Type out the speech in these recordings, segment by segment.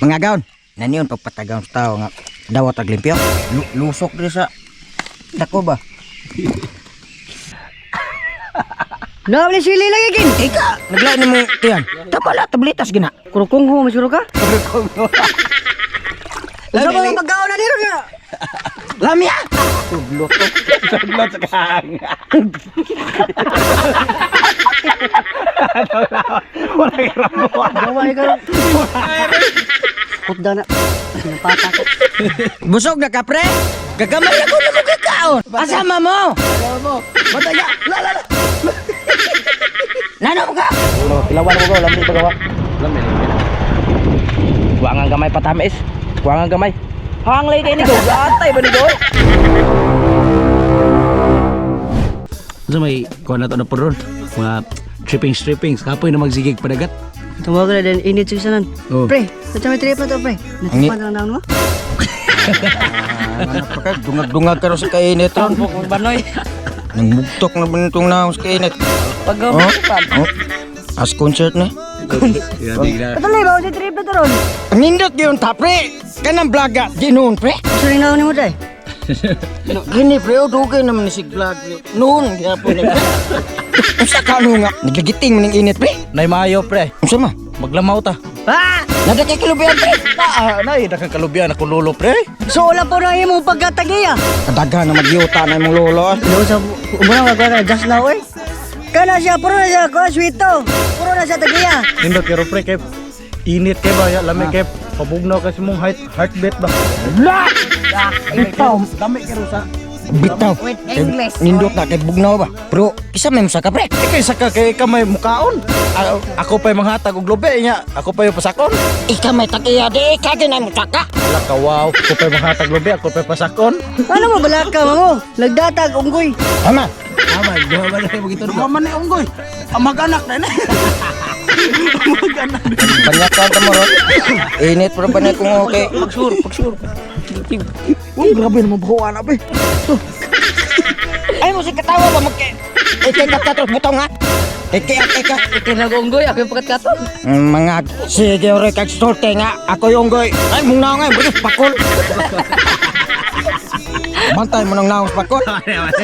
Mga gaon. Naniyon pagpatagaon sa tao nga dawat ag limpyo. Lusok diri sa dako ba? Naabli sili lagi kin. Ika, naglain nimo tiyan. Tabala tablitas gina. Kurukong ho masuro ka? Unsa ba ang pagkaon na diro nga? Lamya. Tublot. Saglot sa kahang. Wala kay ramo. Gawa ka. Kutda na. Napata ko. Busog na ka, pre. Gagamay ako na mo kakaon. Asama mo. Mataya. La la la. Nano mo ka? Pilawan mo go, lami pa gawa. Lami lami. Kuangan gamay patamis. Kuangan gamay. Hanglay kay ni go. Atay ba ni go? Sa may kuha na to na po ron. Mga tripping strippings. Kapoy na magsigig padagat. Tumawag na din init sa sanan. Oh. Pre, sa may trip na to, pre. Natipan na lang naon mo. Ano pa ka? Dungag-dungag ka ron sa kainit ron. Banoy. Nangmugtok na ba nitong naong sa kainit? Pag Oh? Oh? As concert na. Patuloy ba sa trip na to ron? Ang nindot yun ta, pre. Kanang blaga, ginoon, pre. Usa ning naon nimo day? Gini, pre, o dugay naman ni si vlog, pre. Noon, gihapon na. Unsa ka ano nga? Nagigiting man ning init, pre. Nay maayo pre. Unsa ma? Maglamaw ta. Ah! Nada kay kilubian, pre. Ah, nay nakakalubian ako lolo pre. So wala po na imong pagkatagiya. Kadaga na magyuta na imong lolo, ah. Ano sa muna magwa ka just now eh. Kana siya puro na siya ko sweet to. Puro na siya tagiya. Nindot kay pre kay init kay ba ya lami kay pabugnaw kasi mong heartbeat ba. La! Bitaw. Dami kay sa. Bitaw. English. Nindot na kay bugnaw ba? Pero kisa may musaka, pre. Ikay saka kay ka may mukaon. Ako pa'y manghatag og lubi nya. Ako pa'y pasakon. Ika may takiya di ika ginay musaka. Wala ka wow. Ako pa'y manghatag lubi, ako pa'y pasakon. Ano mo balaka mo? Nagdatag unggoy. Ama, Tama, duha man na mo Duha man na unggoy. Ang mag-anak na na. Mag-anak. banyakan ka mo ron. Init pero ba na kung okay. Pagsur, pagsur. Oh, grabe naman buhuan abe. Ay mo si katawa ba mag ikay katkatos butong ha? Ikay ikay. Ikay nag-unggoy, ako yung pagkatkaton. Mga sige ore kag sorte nga ako yung goy. Ay mong naong ay bro pakol. Bantay mo nang naong sa pakol.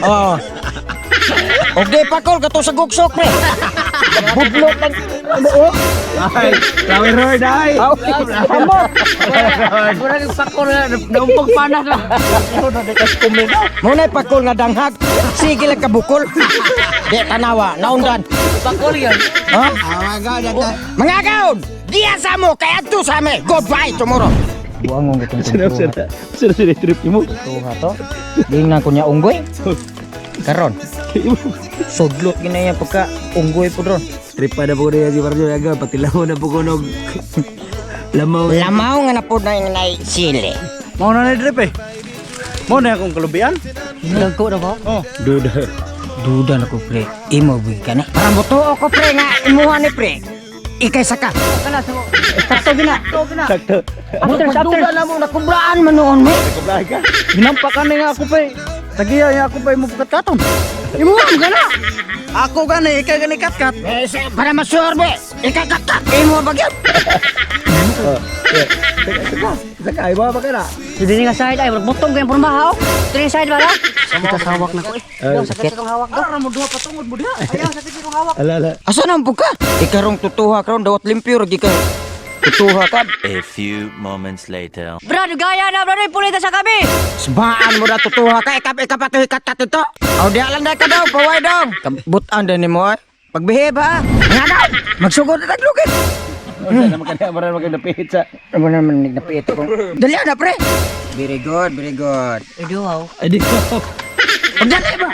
Oo. Og di pakol kato sa gugsok pre. Budlot ang ano oh. Ay, Flower Lord ay. Amot. Mura yung pakol na, naumpog panas na. Mo na pakol nga danghag. Sige lang kabukol. Di tanawa, naundan. Pakol yun. Ha? Mga gaon, diya sa mo kay adto sa ame. Goodbye tomorrow. Buang ang gitong Sino sino sino sino trip mo? Tuha to. Di na ko niya unggoy. Karon. Sudlot gina yan pagka unggoy po ron. Trip pa na po niya si Barjo aga patilaw na po kunog. Lamaw. Lamaw nga na po na yung nay sili. Mao na ni trip eh. Mao na akong kalubian. Nagko na ba? Oh, duda. Duda na ko pre. Imo buhi ka na. Para mo ko pre nga imuha ni pre. Ikay saka. Kana sa Sakto gina. Sakto gina. Sakto. After, after. Duda na mo nakubraan man noon mo. Ka. Ginampa ka nga ako pa eh. Tagiya niya ako pa mo pagkatkaton. Imo mo gana. Ako gani, ikaw gani katkat. Eh, para masurbe. Ikay kakat. Imo ba gyud? Saka ay ba ka na? Dili nga side ay butong kay porma haw. Dili side ba la? Kita sa hawak na ko eh. Ayaw, sakit sa kong hawak do. Ara mo duha patungod mo diha. Ayaw, sakit sa kong hawak. Ala ala. Asa na po ka? Ikarong tutuha karon dawat limpyo ra ka. Tutuha ka. A few moments later. Brad, gaya na brad, pulita sa kami. Sabaan mo na tutuha ka, ikap ikap ato ikat ito. Aw di alang ka daw, paway daw. Kabutan din nimo ay. Pagbehave ha. Nga daw, magsugod na taglugit. Unsa naman kaniya mara maganda pihit sa. Ano naman nagnapiit ko. Dali na pre. Very good, very good. Ay, duhaw. Ay di ko. Pagdali ba?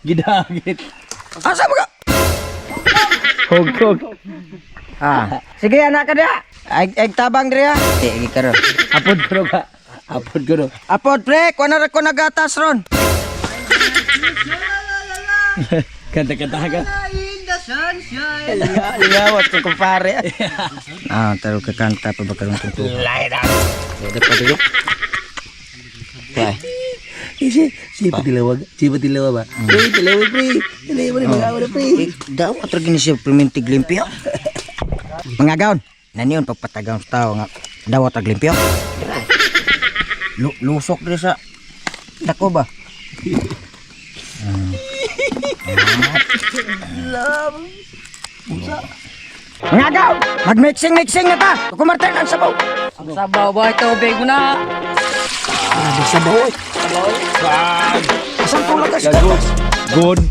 Gidagit. Asa mo ka? Hog hog. Ah, sige anak ka dia. Ay, ay tabang diri ha. Sige karon. Apod ko ka. Apod ko no. Apod pre, kuha na ra ko nagatas ron. Kanta kanta ka. In the sunshine. Lingawat ko kumpare. Ah, taro ka kanta pa ba karon kung Lay down. Pwede pa dili. Bye. Isi, si patilawag, si patilawa ba? Pre, tilawa pre. Tilawa pre, mga pre. Daw at gini siya permintig limpyo. Mga gaon, Naniyon pagpatagang sa tao nga dawat ag limpyo. Lusok diri sa dako ba? Nga daw, mag-mixing-mixing na ta. Kumartin ang sabaw. Ang sabaw ba tubig mo na. Grabe sabaw eh. Asang tulog ka sa gatas? Good.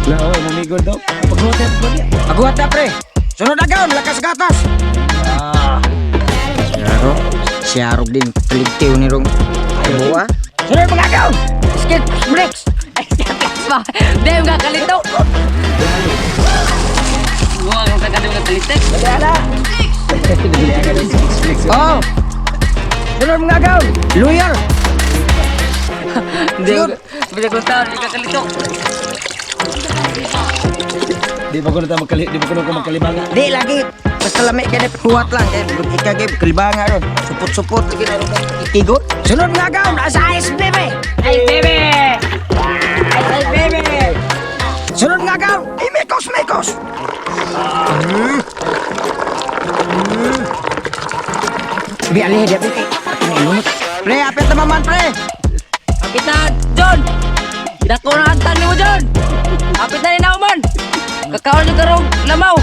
Lao, mamigod daw. Paghuwat ba niya? Aguhat na pre. Sunod agaw, lakas gatas. Siyaro. Siyaro din. Paligtiw ni Rong. Buwa. Sunod mga agaw. Skip breaks. Ba, di mo kakalito. Wow, ang tagal mo kalito. Oh. Sunod mga agaw. Lawyer. Hindi mo hindi ko tao, hindi kakalito. Di ba ko na magkali, di ba ko na magkalibanga? Di lagi. Basta lami ka na huwat lang. Kaya ikagib, kalibanga ron. Supot-supot. Lagi na ron. Itigot. Sunod mga agaw. Nasa ice baby. Ay, baby! Ay, baby! Sunod mga agaw. Imikos, mikos. Bi, alih, di, bi. Inunot. Pre, apit na maman, pre. Apit na, John! Dako na antang nimo, John! Apit na ni Nauman! Kakaon yung karong lamaw!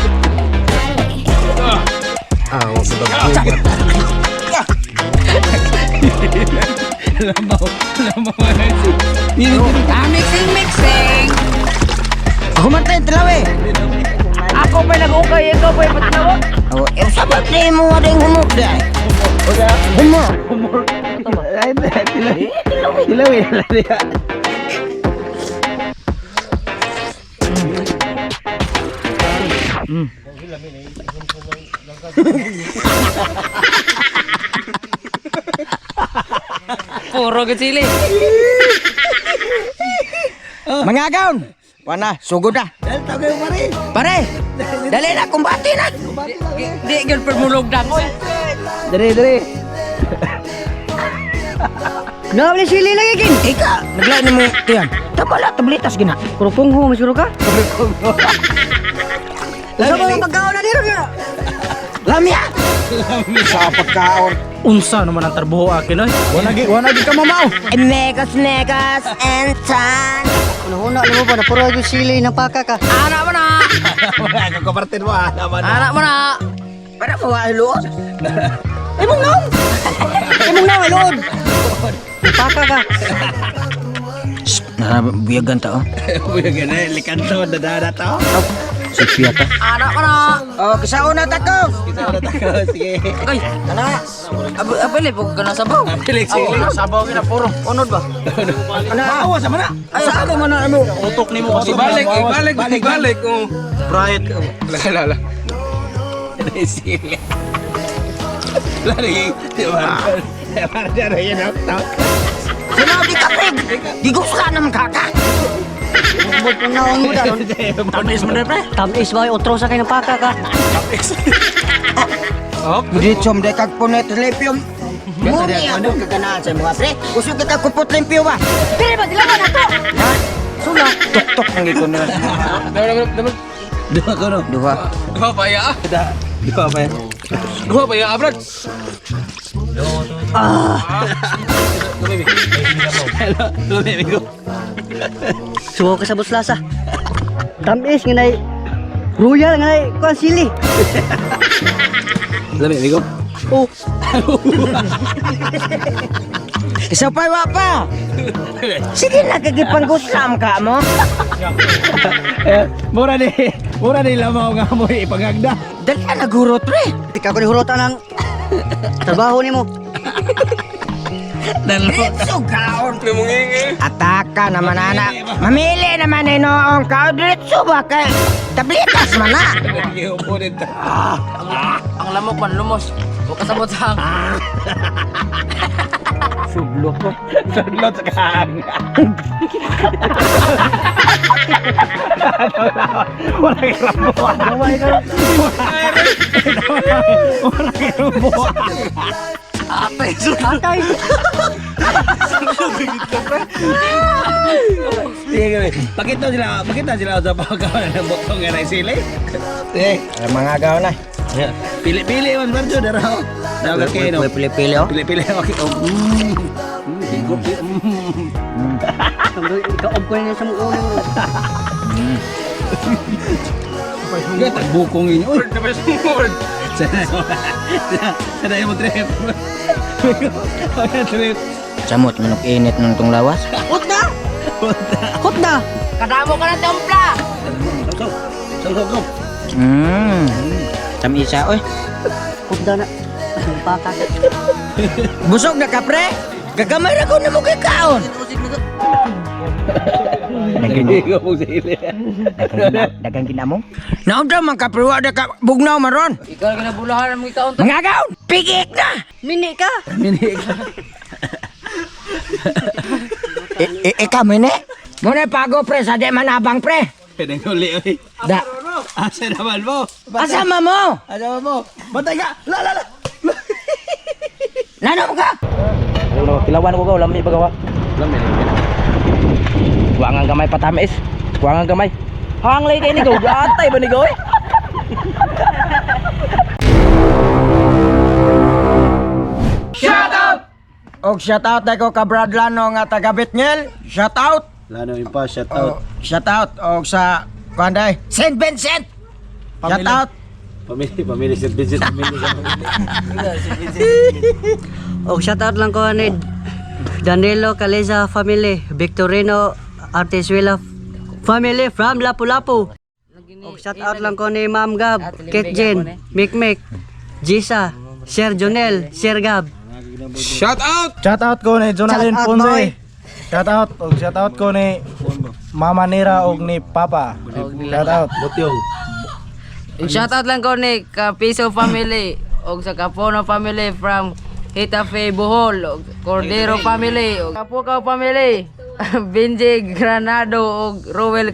Lamaw, lamaw. Ah, mixing, mixing! Humantay, tilaw eh. Ako pa'y nag-ukay, ikaw pa'y patinaw. Oh, eh, sabot ni mo ading humok di ay. Humor. Tilawi na lang niya. Puro ka sili. Mga agaw. Wana, sugod na. Dahil tawag kayo pare. Pare, dali na, kumbati na. Di, gyud permulog na ko. Dere, dere. Nabli sili lagi kin. Ika, naglain mo tiyan. Tama la, tablitas gina. Kurupong ho, masiguro ka? Sa mga pagkaon na dito na. Lamya. Sa pagkaon. Unsa naman ang trabaho akin oy. Wala gi ka mamaw. Mekos, mekos, and tan. Una-una, alam mo ba, na puro yung sili ng paka ka. Anak mo na! Wala ka kapartin mo ah. Naman. Anak mo na! Para mo luod. Imong naon. Imong naon, luod. Paka ka. Narabiyagan ta, oh. Buya gani, likanto, dadada to. Sophia ta. Anak mo na! Oh, kisaon na tako. Kita na tako, sige. Ay! Kana. Abali, pag ka na sabaw. Pilik, sige. Sabaw gina puro. Unod ba? Ana, awa sa mana. Ay, sa mo na mo. Utok nimo kasi Balik, balik, balik, balik. Bright. La, la, la. Sige. Lari, di ba? Di ba? Sinabi ka, pre. Gigusla naman kaka. Bukod na mo daron. Tamis man pre. Tamis ba otro sa kay ng paka ka? Diretso mo kag punet limpyo. Muni ako kaganaan sa mga pre. Usog ka kupot limpyo ba? Dili ba dilawan na to? Ha? Sula. Tok-tok ang iko na. Dua ko no. Duha. Duha pa ya. Dua pa ya. Duha pa ya, Brad. Hello, amigo. Suwa ka sa buslasa. Tamis nga nay royal nga nay kuan sili. Lami, amigo. Oh, Isa pa wa pa. Sige na kagipanguslam ka mo. Eh, mura ni lamaw nga mo ipangagda. Dali ka nagurot pre. ikaw ko ni hurutan ang trabaho nimo. Diretso kaon. Ataka naman anak. Mamili naman inoong ka. Diretso ba kay tablitas man na. Nagiupo nito. Ang lamok man lumos. Wa kasabot sa Suglo ko. Sudlot sa kahang. Wala kay rambo. Wala kay rambo. Atay. Atay. Sige, pakita sila sa pagkawan ng butong nga na sili. Eh, Mga agaw na. pili-pili man Barjo daraw. Daw ka kay no. Pili-pili oh. Pili-pili okay. Oh. Higop. Ikaw ko na sa mong ulo. Ga tagbukong inyo. Uy, sana mo trip. Sana trip. Samot manok init nung tong lawas. Hot na! Hot na! Kadamo ka na tumpla! Go. Go, go. Tamisa oy. Hot na na. Paka. Busog na ka pre. Gagamay ra ko nimo kay kaon. Higop mo sili. Dagang ginamong. Naunta man ka pre, wa da ka bugnaw maron. Ikaw na ginabulahan mo ikaw. Mga agaw, pigik na. Mini ka! Mini ka. Ikaw mini. Muna pago pre sa di manabang pre. Pinang uli oy. Da. Asa naman mo? Asama mo. Asa mo? Batay ka. La la la. Nanom ka. Ano, kilawan ko gaw, lami ba gawa? Lami lami. Kuwangan gamay patamis. Kuwangan gamay. Hanglay kay ni go, atay ba ni go? Eh? Og shout out ko ka Brad Lano nga taga Bitngel. Shout out. Lano yung pa shout Oh, out. shout out og sa kuan day. Saint Vincent. Shout out. Pamili, pamili si Vincent, pamili sa Og shoutout lang ko ni Danilo Caleza family, Victorino Artesuela family from Lapu-Lapu. Og shoutout lang ko ni Ma'am Gab, Kate Jen, Mikmik, Jisa, Sir Jonel, Sir Gab. Shout out! Shout out ko ni Jonalyn Shout out, Ponce. boy. Shout out og shout out ko ni Mama Nira og ni Papa. Shout out. Butyong. Shoutout lang ko ni Kapiso family og sa Kapono family from Hitafe Bohol og Cordero family og Kapukaw family, Benji Granado og Roel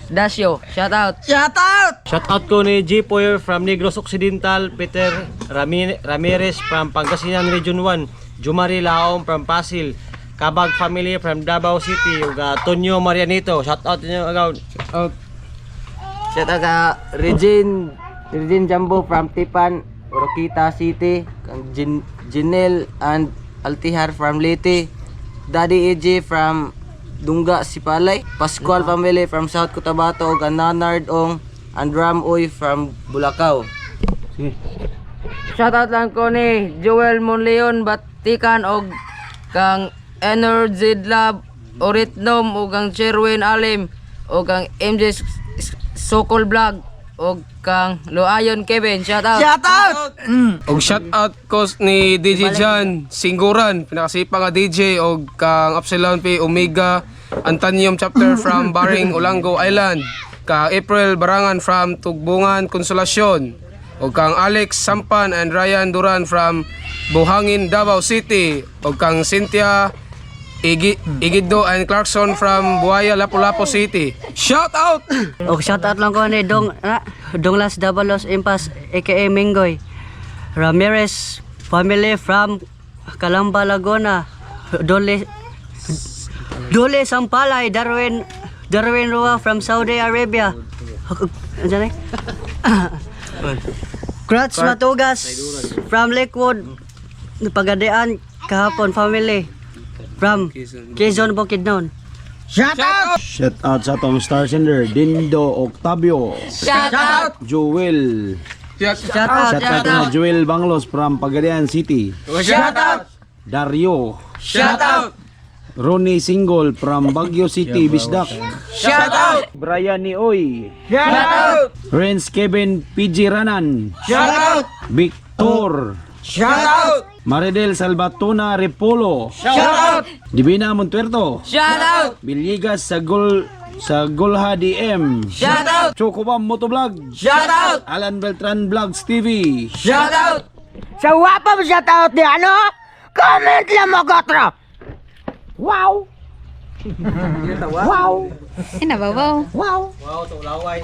Dasio. Shoutout. Shout out. Shout out ko ni G. Poyer from Negros Occidental, Peter Ramirez from Pangasinan Region 1, Jumari Laom from Pasil, Kabag family from Davao City, ug Tonyo Marianito. Shout out ninyo agaw. Shout out ka Regine Jambo from Tipan, Oroquita City, kang Janelle and Altihar from Leyte, Daddy AJ from Dunga, Sipalay, Pascual family from South Cotabato, ug ang Nanard Ong and Ram Uy from Bulacau. Shoutout lang ko ni Joel Monleon Batikan og kang Energy Lab Oritnom og kang Sherwin Alim og kang MJ Sokol Vlog og kang Loayon Kevin. Shoutout. Shout out. Og shout out ko ni DJ John Singguran, pinakasipa nga DJ og kang Upsilon P Omega Antanium chapter from Baring Olango Island, kang April Barangan from Tugbungan Consolacion, og kang Alex Sampan and Ryan Duran from Buhangin Davao City, og kang Cynthia Igido and Clarkson from Buaya Lapu-Lapu City. Shout out! Og shoutout lang ko ni Dong Donglas Dabalos Impas aka Mingoy Ramirez family from Calamba Laguna, Dole Dole Sampalay, Darwin Rua from Saudi Arabia. Ano eh? Kratz Matugas from Lakewood, Pagadean kahapon family from Quezon Bukidnon. Shout out. Shout out sa atong star sender Dindo Octavio. Shout out! Joel. Shout Shout out! Shout out na Joel Banglos from Pagadian City. Shout out! Dario. Shout out! Ronnie Single from Baguio City, Bisdak. Shout out! Brian Nioy. Shout out. Renz Kevin PG Ranan. Shout out! Victor. Shout out. Maridel Salvatona Repolo. Shout out! Divina Montuerto. Shout out! Villegas sa Gol sa Golha DM. Shout out! Chocobam Motovlog. Shout out. Alan Beltran Vlogs TV. Shout out. Sa wapa mo shout out ni ano? Comment lang mo gotro. Wow. Wow. Inabaw. Wow. Wow, tulaway.